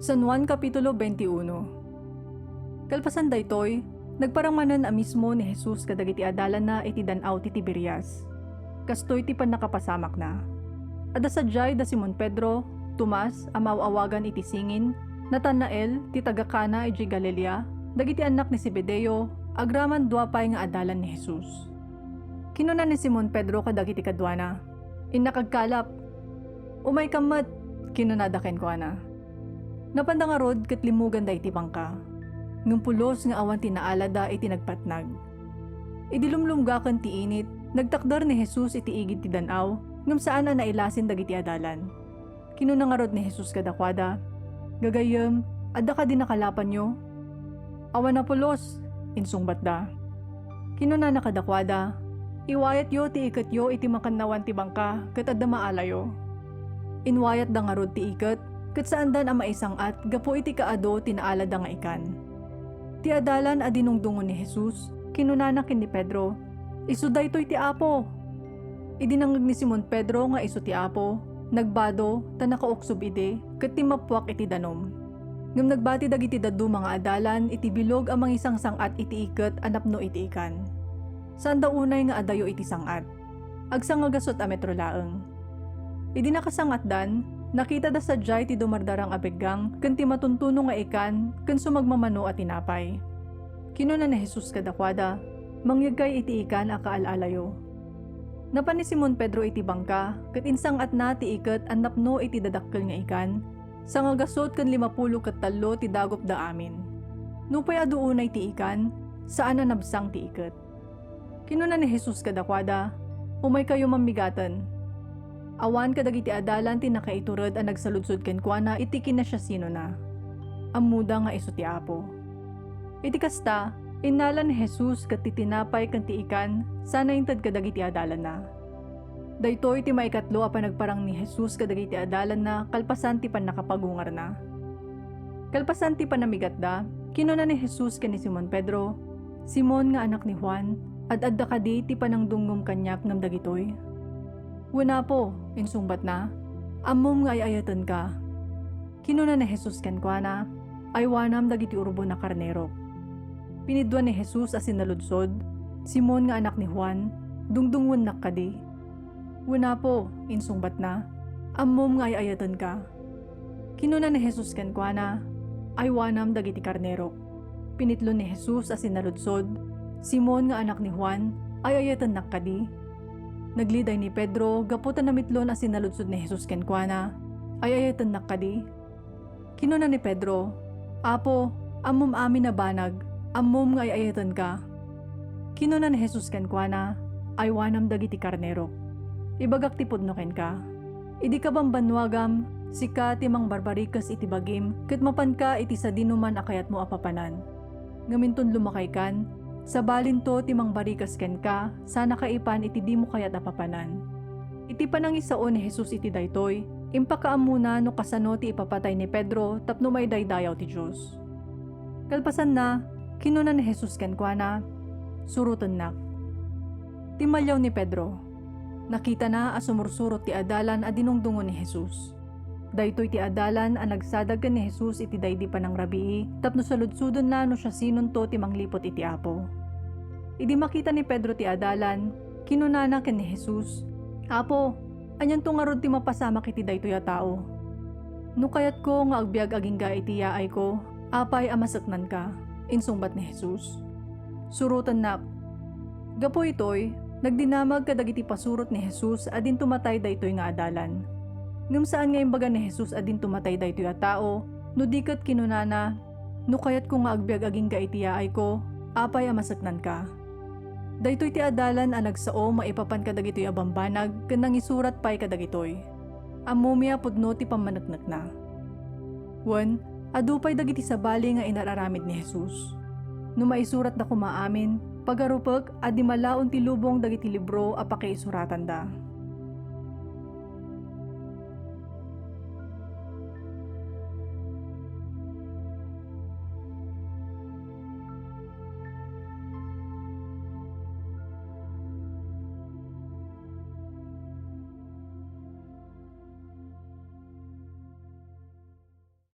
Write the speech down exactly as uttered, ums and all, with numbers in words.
San Juan Kapitulo twenty-uno. Kalpasan daytoy, nagparang manen a mismo ni Jesus kadagiti adalanna iti Dan-aw ti Tiberias. Kastoy ti pannakapasamakna. Adda sadiay da Simon Pedro, Tomas a maaw-awagan iti Singin, Natanael ti taga Cana idiay Galilea, dagiti annak ni Zebedeo, agraman dua pay nga adalan ni Jesus. Kinuna ni Simon Pedro kadagiti kaduana, "Innak agkalap." "Umayka met," kinunada kenkuana. Napanda ngarud ket limmuganda iti bangka. Ngem pulos nga awan ti naalada iti nagpatnag. Idi lumlumgaken ti init, nagtakder ni Jesus iti igid ti dan-aw, ngem saan a nailasin dagiti adalan. Kinuna ngarud ni Jesus kadakuada, "Gagayyem, adda kadi nakalapanyo?" "Awan a pulos," insungbatda. Kinunana kadakuada, "Iwayatyo ti iketyo iti makannawan ti bangka ket adda maalayo." Inwayatda ngarud ti iket, ket saandan a maisang-at gapu iti kaadu ti naalada nga ikan. Ti adalan a dinungdungon ni Jesus, kinunana ken ni Pedro, "Isu daytoy ti Apo!" Idi nangngeg ni Simon Pedro nga isu ti Apo, nagbado ta nakauksob idi ket timmappuak iti danum. Ngem nagbati dagiti dadduma nga adalan iti bilog a mangisangsang-at iti iket a napno iti ikan. Saanda unay nga adayo iti sang-at. Agsangagasut a metro laeng. Idi nakasang-atdan, nakitada sadiay ti dumardarang a beggang ken ti matuntuno nga ikan ken sumagmamano a tinapay. Kinuna ni Jesus kadakuada, "Mangyegkay iti ikan a kaal-alayo." Napan ni Simon Pedro iti bangka, ket insang-atna ti iket a napno iti dadakkel nga ikan, sangagasut ken limapulo ket tallo ti dagupda amin. Nupay adu unay ti ikan, saan a nabsang ti iket. Kinuna ni Jesus kadakuada, "Umaykayo mammigaten." Awan kadagiti adalan ti nakaitured a nagsaludsod kenkuana iti kinasiasinona. Ammoda nga isu ti Apo. Iti kasta, innala ni Jesus ket ti tinapay ken ti ikan sana inted kadagiti adalanna. Daytoy ti maikatlo a panagparang ni Jesus kadagiti adalanna kalpasan ti pannakapagungarna. Kalpasan ti panamigatda, kinuna ni Jesus ken ni Simon Pedro, "Simon nga anak ni Juan, ad-adda kadi ti panangdumngom kaniak ngem dagitoy?" "Wen, Apo," insungbatna, "ammom nga ay-ayatenka." Kinuna ni Jesus kenkuana, "Aywanam dagiti urbon a karnerok." Piniddua ni Jesus a sinaludsod, "Simon nga anak ni Juan, dungdungngonak kadi?" "Wen, Apo," insungbatna, "ammom nga ay-ayatenka." Kinuna ni Jesus kenkuana, "Aywanam dagiti karnerok." Pinitlo ni Jesus a sinaludsod, "Simon nga anak ni Juan, ay-ayatennak kadi?" Nagliday ni Pedro gapu ta namitlon a sinaludsod ni Jesus kenkuana, "Ay-ayatennak kadi?" Kinuna ni Pedro, "Apo, ammom amin a banag, ammom nga ay-ayatenka." Kinuna ni Jesus kenkuana, "Aywanam dagiti karnerok. Ibagak ti pudno kenka. Idi kabambannuagam, sika ti mangbarbarikes iti bagim ket mapanka iti sadinoman a kayatmo a papanan. Ngem inton lumakaykan, sabalinto ti mangbarikes kenka sana kaipan iti dimo kayat a papanan." Iti panangisao ni Jesus iti daytoy, impakaammona no kasano ti ipapatay ni Pedro tapno maidaydayaw ti Dios. Kalpasanna, kinuna ni Jesus kenkuana, "Surotennak." Timmaliaw ni Pedro. Nakitana a sumursurot ti adalan a dinungdungon ni Jesus. Daytoy ti adalan a nagsadag ken ni Jesus iti daydi panangrabii tapno saludsodenna no siasinonto ti mangliput iti Apo. Idi makita ni Pedro ti adalan, kinunana ken ni Jesus, "Apo, anianto ngarud ti mapasamak iti daytoy a tao? No kayatko nga agbiag agingga iti yaayko, apay a maseknanka?" insungbat ni Jesus. "Surotennak." Gapu itoy, nagdinamag kadagiti pasurot ni Jesus a dinto matay daytoy nga adalan. Ngem saan nga imbaga ni Jesus a dinto matay daytoy a tao, no di ket kinunana, "No kayatko nga agbiag agingga iti yaayko, apay a maseknanka?" Daytoy ti adalan a nagsao maipapan kadagitoy a bambanag ken nangisurat pay kadagitoy. Ammomi a pudno ti pammaneknekna. Wen, adu pay dagiti sabali nga inar-aramid ni Jesus. No maisuratda koma amin, pagarupek a dimalaon ti lubong dagiti libro a pakiisuratanda.